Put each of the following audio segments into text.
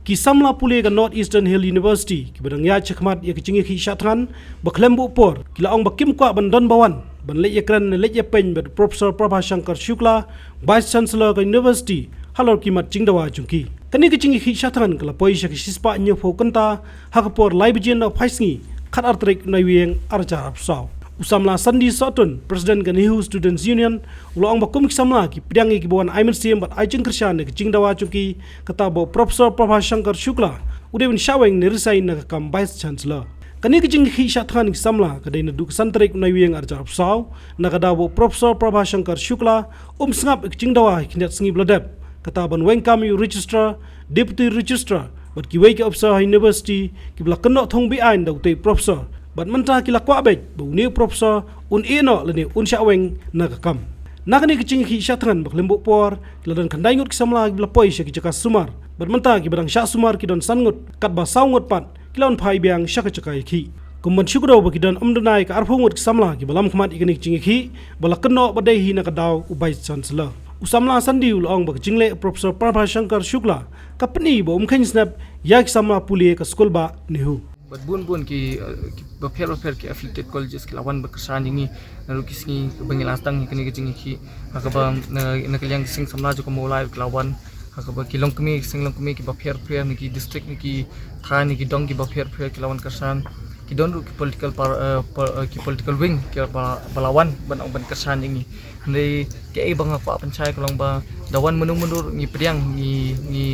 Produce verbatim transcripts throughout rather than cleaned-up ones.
Ki samla pule ka North Eastern Hill University, kiba dang ïaid shakhmat ïa ka jingïakhih shah thngan, ba khlem buh por, ki la ong ba kim kwah ban don ba wan ban leit ïakren ne leit ïapeiñ bad Professor Prabha Shankar Shukla, Vice Chancellor ka University, halor ki mat jingdawa jong ki. Kane ka jingïakhih shah thngan ka la poi sha ka shispah hynñiewphew kynta, ha ka por lai baje na phaisngi, khatar tarik u Naiwieng arhajar arphew saw. U samla Sandi Sohtun, President ka NEHU Students Union, u la ong ba kum ki samla ki pdiang ïa kiba wan ai mynsiem bad ai jingkyrshan ïa ka jingdawa jong ki, kata ba u Professor Prabha Shankar Shukla u dei ban shah weng ne resign na ka kam Vice Chancellor. Kane ka jingïakhih shah thngan ki samla ka dei naduh ka san tarik u Naiwieng arhajar arphew saw, na ka daw ba u Professor Prabha Shankar Shukla um sngap ïa ka jingdawa ha ki khyndiat sngi ba la dep, kata ban weng kam ïa u Registrar, Deputy Registrar bad kiwei ki ophisar ha University, kiba la kynnoh thung beaiñ da utei u Professor. Bad mynta ki la kwah beit ba une u Professor un ïehnoh lane un shah weng na ka kam. Na kane ka jingïakhih shah thngan ba khlem buh por, ki la don khyndai ngut ki samla kiba la poi sha ki jaka sumar. Bad mynta kiba dang shah sumar ki don san ngut, katba saw ngut pat ki la wan phai biang sha ka jaka ïakhih. Kum ban shu kdew ba ki don ym duna ïa ka arphew ngut ki samla kiba lam khmat ïa kane ka jingïakhih, ba la kynnoh ba dei hi na ka daw u Vice Chancellor. U samla Sandi u la ong ba ka jingleh u Professor Prabha Shankar Shukla ka pyni ba um kheiñ snep ïa ki samla pule ka skul bah NEHU. Bad bun bun ki, eh, ki bapher bapher ki affiliated colleges ki la wan ban kyrshan ïa ngi, naduh ki sngi ba ngi la sdang ïa kane ka jingïakhih. Ha kaba na, na ka liang ki seng samla jong ka Mawlai ki la wan. Ha kaba ki longkmie, ki seng longkmie ki bapher bapher, na ki district, na ki thaiñ, na ki dong ki bapher bapher ki la wan kyrshan. Ki don ruh ki political par-, eh, pol-, eh, ki political wing kiba, ba la wan ban ong ban kyrshan ïa ngi. Hynrei kaei ba nga kwah pynshai ka long ba da wan mano mano ruh ngi pdiang, ngi, ngi,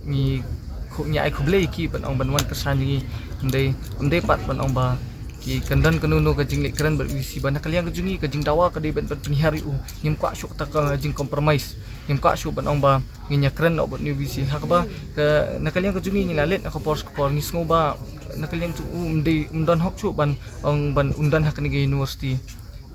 ngi khu-, ngi ai khublei ïa ki ban ong ban wan kyrshan ïa ngi. Hynrei ym dei pat ban ong ba ki kan don kano kano ka jingleh kren bad U V C, ba na ka liang ka jong ngi ka jingdawa ka dei ban, ban pynhiar ïa u. Ngim kwah shuh kata ka jing compromise. Ngim kwah shuh ban ong ba ngin ïakren noh bad une u V C. Ha kaba ka, na ka liang ka jong ngi ngi la leit na ka por sha ka por, ngi sngew ba na ka liang jong u um dei, um don hok shuh ban ong ban un don ha kane ka university.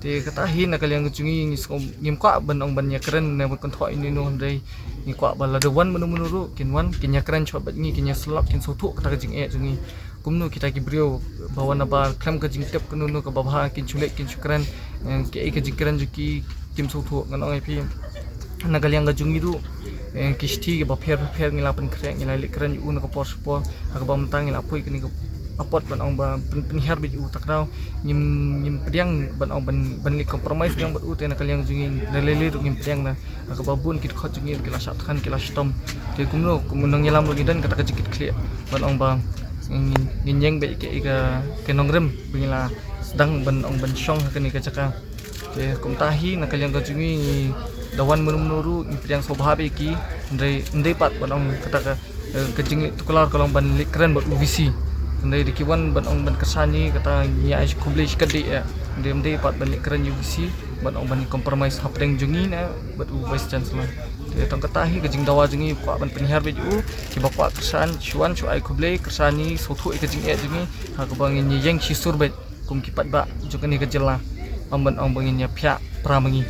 Te kata hi na ka liang ka jong ngi ngi sngew ngim kwah ban ong ban ïakren ne ban kynthoh ïano ïano, hynrei ngi kwah ba lada wan mano mano ruh kin wan, kin ïakren shwa bad ngi, kin ïasyllok, kin sngewthuh kata ka jingeh jong ngi. Kumno kita ki briew ba wan nabar khlem ka jingtip kano kano kaba bha, kin shu leit kin shu kren, eh, kiei ka jingkren jong ki kim sngewthuh. Ngan ong ïa phi, na ka liang ka jong ngi ruh, eh, ki shithi kiba pher bapher ngi la pynkhreh, ngi la leit kren ïa u na ka por sha ka por. Ha kaba mynta ngi la poi kane ka apot ban ong ba pyn-, pynhiar beit ïa u, ta ka daw ngim, ngim pdiang ban ong ban, ban leit compromise biang bad u. Te na ka liang jong ngi na lei lei ruh ngim pdiang, na ha kaba bun ki dkhot jong ngi ki la shah thngan, ki la shitom. Te kumno, kumno nongïalam ruh ngi don kata ka jingkitkhlieh ban ong ba ngin, ngin ïeng beit ïa ka, ïa ka nongrim ba ngi la sdang ban ong ban shong ha kane ka jaka. Te kumta hi na ka liang ka jong ngi, ngi da wan mano mano ruh ngi pdiang sngewbha bha ïa ki. Hynrei ym dei pat ban ong kata ka, eh, ka jingleit tuklar ka long ban leit kren bad U V C. Hynrei da ki wan ban ong ban kyrshan ïa ngi, kata ngi ai khublei shikatdei eh. Hynrei ym dei pat ban leit kren ïa U V C ban ong ban compromise hapdeng jong ngi ne bad u Vice Chancellor. Te tang kata hi ka jingdawa jong ngi, kwah ban pynhiar beit ïa u. Kiba kwah kyrshan, shu wan shu ai khublei, kyrshan ïa ngi, sngewthuh ïa ka jingeh jong ngi. Ha kaba ngin ïeng shisur beit kum ki paidbah jong kane ka jylla, ym ban ong ba ngin ïa phiah pra ma ngi.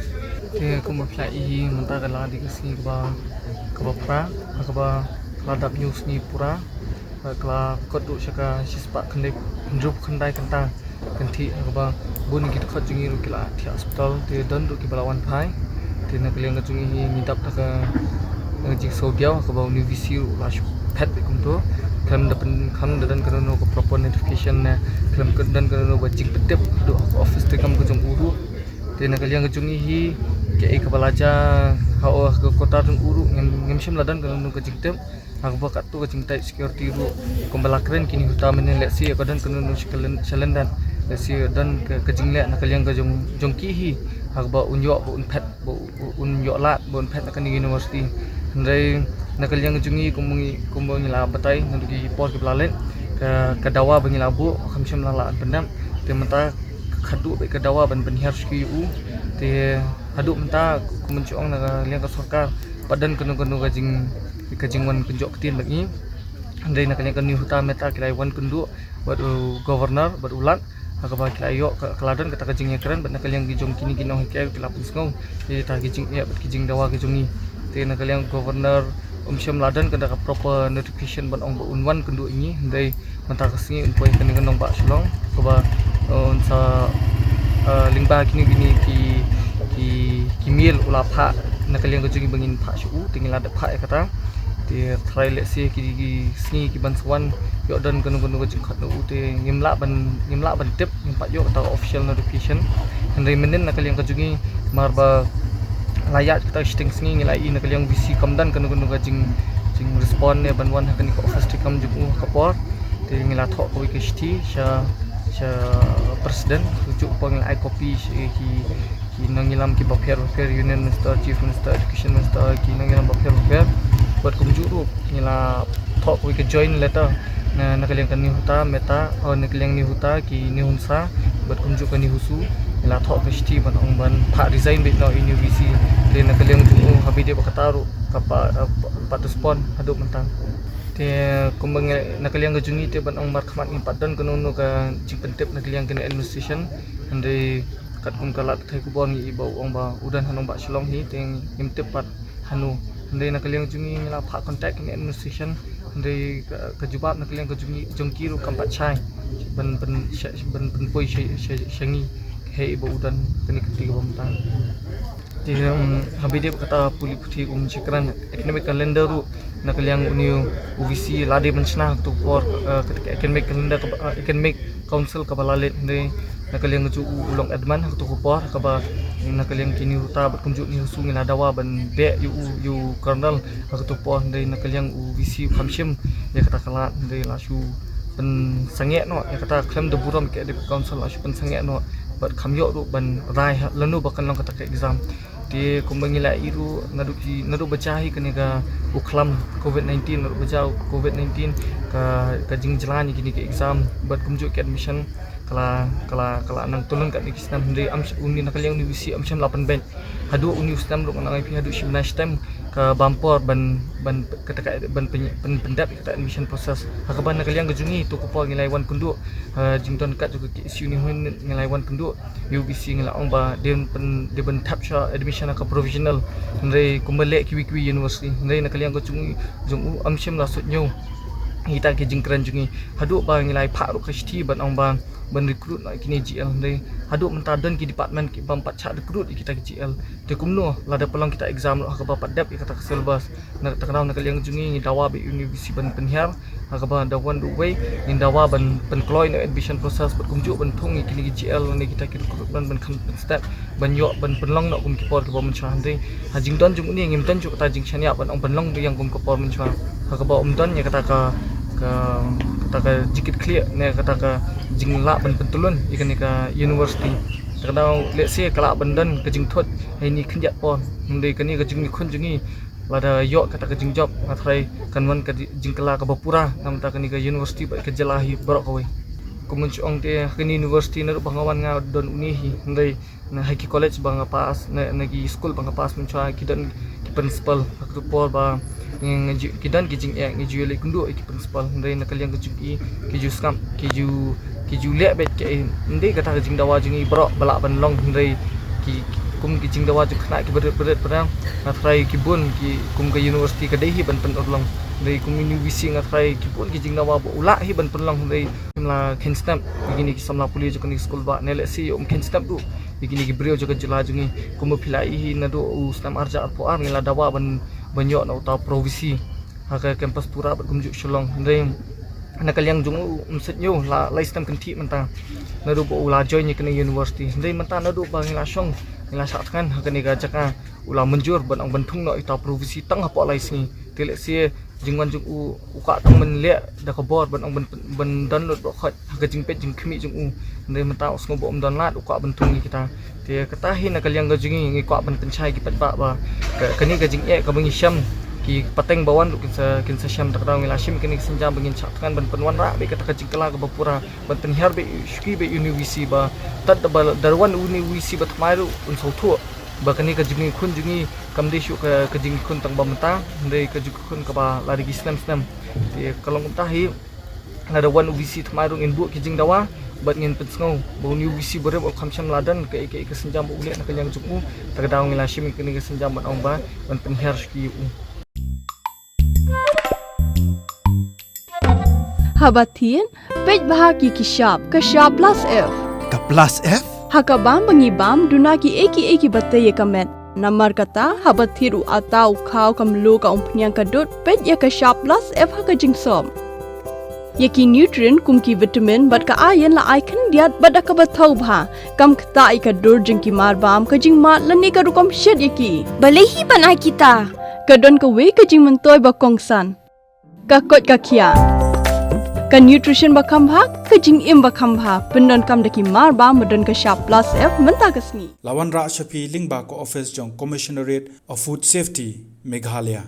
Te kumba phi la i hi, mynta ka la dei ka sngi kaba, kaba phra, ha kaba la dap hynñiew sngi pura, ka la kot duh sha ka shispah khyndai, hynriewphew khyndai kynta kynthih, ha kaba bun ki dkhot jong ngi ruh ki la thiah hospital, te don ruh kiba la wan phai. Te na ka liang ka jong ngi hi ngi dap da ka, da ka jingsngewdiaw, ha kaba une u V C ruh u la shu phet beit kumto. Khlem da pyn, khlem da don kano kano ka proper notification ne khlem da don kano kano ba jingpyntip haduh ha ka office treikam ka jong u ruh. Te na ka liang ka jong ngi hi, kaei kaba la jia ha, ha ka kota jong u ruh ngim, ngim shym la don kano kano ka jingtip. Ha kaba katto ka jingtied security ruh, kumba la kren kine uta mynne, lehse ka don kano kano sha kylleng, sha lyndet, lehse don ka, ka jingleh na ka liang ka jong, jong ki hi, ha kaba un ïoh ba un phet, ba u, u, un ïoh lad ba un phet na kane ka university. Hynrei na ka liang ka jong ngi, kumba ngi, kumba ngi la batai naduh ki por kiba la leit, ka, ka dawa ba ngi la buh kam shym la lah ban pyndep. Te mynta ka khadduh beit ka dawa ban pynhiar shuki ïa u. Te haduh mynta, kumba ngi shu ong, na ka liang ka sorkar, pat don kano kano ka jing, ka jingwan kynjoh ktien bad ngi. Hynrei na ka liang kane uta mynta ki la wan kynduh bad u Governor bad u Lat, ha kaba ki la ïoh, ka, ka la don kata ka jingïakren, bad na ka liang ki jong kine ki nonghikai ki la pynsngew ïa kita ki jingeh bad ki jingdawa ki jong ngi. Te na ka liang Governor um shym la don kata ka proper notification ban ong ba un wan kynduh ïa ngi. Hynrei mynta ka sngi un poi kane ka nongbah Shillong, kaba, uh, un sa, uh, lyngba kine, kine ki, ki, ki mail u la phah na ka liang ka jong ngi ba ngin phah sha u, te ngi la dep phah ïa kata. Te trai lehse ki, ki sngi ki ban sa wan ïoh don kano kano ka jingkhot na u te ngim lah ban, ngim lah ban tip, ngim pat ïoh kata ka official notification. Hynrei mynnin na ka liang ka jong ngi mar ba la ïaid kata shiteng sngi ngi la ïohi na ka liang VC kam don kano kano ka jing, jing respond ne ban wan ha kane ka office treikam jong u ha ka por. Te ngi la thoh kawei ka shithi sha, sha president, kumjuh pat ngi la ai copy sha ki, ki nongïalam kiba pher bapher, Union Minister, Chief Minister, Education Minister, ki nongïalam bapher bapher. Bad kumjuh ruh ngi la thoh kawei ka joint letter na, na ka liang ka NEHUTA, MEHUTA, oh, na ka liang NEHUTA, ki NEHUNSA, bad kumjuh ka NEHUSU, ngi la thoh ka shithi ban ong ban phah resign beit noh ïa une u VC. Te na ka liang jong u ha ba ïadei bad kata ruh ka pat, eh, pat respond haduh mynta. Te kumba ngi, na ka liang ka jong ngi te ban ong markhmat ngim pat don kano kano ka jingpyntip na ka liang kane administration. Hynrei katkum ka lad pathai khubor ngi ïohi ba u ong ba u don ha nongbah Shillong hi te ngim tip pat hano. Hynrei na ka liang jong ngi ngi la phah contact kane administration. Hynrei ka, ka jubab na ka liang ka jong ngi, jong ki ruh kam pat shai ban, ban, sha, ban pynpoi sha, sha, sha ngi kaei ba u don kane ka kti kaba mynta. Te, um, ha ba ïadei bad kata pule puthi, um, shakri academic calendar ruh na ka liang une u VC la dei ban shna ha kato ka por, eh, kata ka academic calendar kaba, eh, academic council kaba la leit, hynrei na ka liang jong u u long admin ha kato ka por, kaba na ka liang ki NEHUTA bad kumjuh NEHUSU ngi la dawa ban beh ïa u, ïa u colonel ha kato ka por, hynrei na ka liang u VC u kham shim ïa kata ka lad, hynrei la shu pynsangeh noh ïa kata, khlem da burom ka academic council, la shu pynsangeh noh bad kham ïoh ruh ban rai ha lano ba kan long kata ka exam. Te kumba ngi la ïohi ruh naduh ki, naduh ba jia hi kane ka u khlam covid nineteen, naduh ba jia u covid nineteen ka, ka jingjlan ïa kine ki exam bad kumjuh ki admission ka la, ka la, ka la nang tylli katne ki snem, hynrei am sh-, une na ka liang une u VC am shym la pynbeit. Haduh une u snem ruh nga nang ai phi, haduh shi bnai shi tem ka bam por ban, ban kata ka, ban pyn-, pyn-, pyndep ïa kata admission process. Ha kaba na ka liang ka jong ngi to ka por ngi la wan kynduh, ha jingdon kat jong ka KSU NEHU ngi la wan kynduh ïa u VC, ngi la ong ba dei ban pyn, dei ban thep sha admission ha ka provisional. Hynrei kumba leh kiwei kiwei university, hynrei na ka liang ka jong, jong u am shym la suidñiew ïa kita ki jingkren jong ngi. Haduh ba ngi la phah ruh ka shithi ban ong ba ban recruit noh ïa kine GL, hynrei haduh mynta don ki department ki bym pat shah recruit ïa kita ki GL. Te kumno lada pynlong kita exam ruh ha kaba pat dep ïa kata ka syllabus? Na kata ka daw na ka liang jong ngi ngi dawa bad une u VC ban pynhiar ha kaba da wan da uwei, ngin dawa ban pynkloi na admission process bad kumjuh ban thung ïa kine ki GL ne kita ki recruitment ban kham pynstep ban ïoh ban pynlong noh kum ki por kiba mynshuwa, hynrei ha jingdon jong une ngim don shuh kata jingshaniah ban ong ban long biang kum ka por mynshuwa. Ha kaba ym don ïa kata ka, ka, kata ka jingkitkhlieh ne kata ka jinglah ban pyntyllun ïa kane ka university. Te ka daw lehse ka lah ban don ka jingthut ha ine i khyndiat por, hynrei kane ka jingïakhun jong ngi lada ïoh kata ka jingjop nga tharai kan wan ka di-, jingkylla kaba pura na ka bynta kane ka university bad ka jylla hi baroh kawei. Kum ban shu ong te ha kane university naduh ba nga wan nga don une hi, hynrei na ha ki college ba nga pass, na, na ki school ba nga pass mynshuwa ki don ki principal, ha kato ka por ba ngi, ngi ju, ki don ki jingeh, ngi ju ïaleh kynduh ïa ki principal, hynrei na ka liang ka jong ki, ki ju sngap, ki ju, ki ju leh beit kaei, ym dei kata ka jingdawa jong ngi baroh ba lah ban long, hynrei ki, ki, kum ki jingdawa jong khynnah kiba rit ba rit ba rit, nga tharai ki bun ki, kum ka university ka dei hi ban pynurlong, hynrei kum une u VC nga tharai ki bun ki jingdawa ba u lah hi ban pynlong, hynrei ym la kheiñ step ïa kine ki samla pule jong kane ka skul ba ne lehse ym kheiñ step ruh ïa kine ki briew jong ka jylla jong ngi. Kumba phi la ïohi naduh u snem ar hajar arphew ar ngi la dawa ban, ban ïoh na uta u pro VC ha ka campus Tura bad kumjuh Shillong, hynrei na ka liang jong u ym suidñiew, la lai snem kynthih mynta naduh ba u la join ïa kane ka university, hynrei mynta naduh ba ngi la shong, ngi la shah thngan ha kane ka jaka, u la mynjur ban ong ban thung noh ïa uta u pro VC tang hapoh lai sngi. Te lehse jingwan jong u, u kwah tang ban leh da ka bor ban ong ban, ban don lut baroh khoit ha ka jingpeit jingkhmih jong u, hynrei mynta u sngew ba ym don lad, u kwah ban thung ïa kita. Te kata hi na ka liang ka jong ngi, ngi kwah ban pynshai ki paidbah ba ka, kane ka jingeh kaba ngi shem, ki pateng ba wan ruh kin sa, kin sa shem. Te ka daw ngi la shim kane ka sienjam ba ngin shah thngan ban pynwanrah beit kata ka jingkylla kaba pura, ban pynhiar beit, shuki beit une u VC ba tad da ba da wan une u VC ba thymmai ruh un sngewthuh ba kane ka jingïakhun jong ngi kam dei shuh ka, ka jingïakhun tang ba mynta, hynrei ka jingïakhun kaba la dei ki snem snem. Te ka long kumta hi, lada wan u VC thymmai ruh ngin buh ki jingdawa bad ngin pynsngew ba une u VC barim u kham shym la don kaei kaei ka sienjam ba u leh na ka liang jong u. Te ka daw ngi la shim kane ka sienjam ban ong ba ban pynhiar shuki ïa u. Haba thied, peit bha ki ki shap, ka shap Plus F. Ka Plus F? Ha ka bam ba ngi bam, duna kiei kiei kiba tei ïa ka met. Namar kata, haba thied u atta, u khaw, ka mluh, ka umphniang, ka dud, peit ïa ka Shap Plus F ha ka jingsop. Ïa ki nutrient kum ki vitamin bad ka iron la ai khyndiat bad da kaba thaw bha. Kam ktah ïa ka dur jong ki marbam, ka jingmad lane ka rukom shet ïa ki. Balei hi ban ai kita? Ka don kawei ka jingmyntoi ba kongsan. Ka koit ka khiah. Ka nutrition ba kham bha, ka jingim ba kham bha. Pyndonkam da ki marbam ba don ka Shap Plus F mynta ka sngi. La wanrah sha phi lyngba ka office jong Commissionerate of Food Safety, Meghalaya.